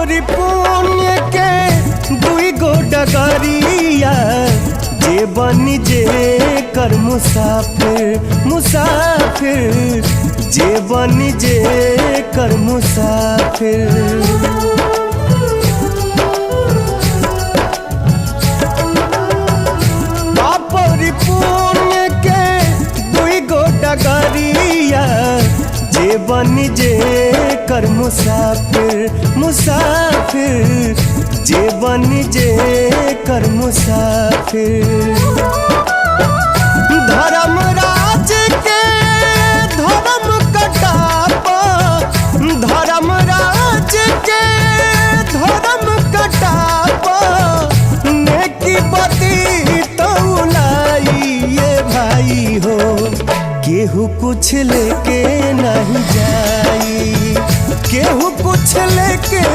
और पुण्य के दुई गो डगरिया, जे बनी जे कर मुसाफिर मुसाफिर, जे बनी जे कर मुसाफिर। पाप और पुण्य के दुई गो डगरिया, जे बनी जे कर मुसाफिर मुसाफिर, जे बनी जे कर मुसाफिर। धर्म राज के धर्म कटाप, धर्म राज के धर्म कटाप, नेकी बदी तौलाई ये भाई हो, केहू कुछ लेके नहीं जाई, केहू कुछ लेके।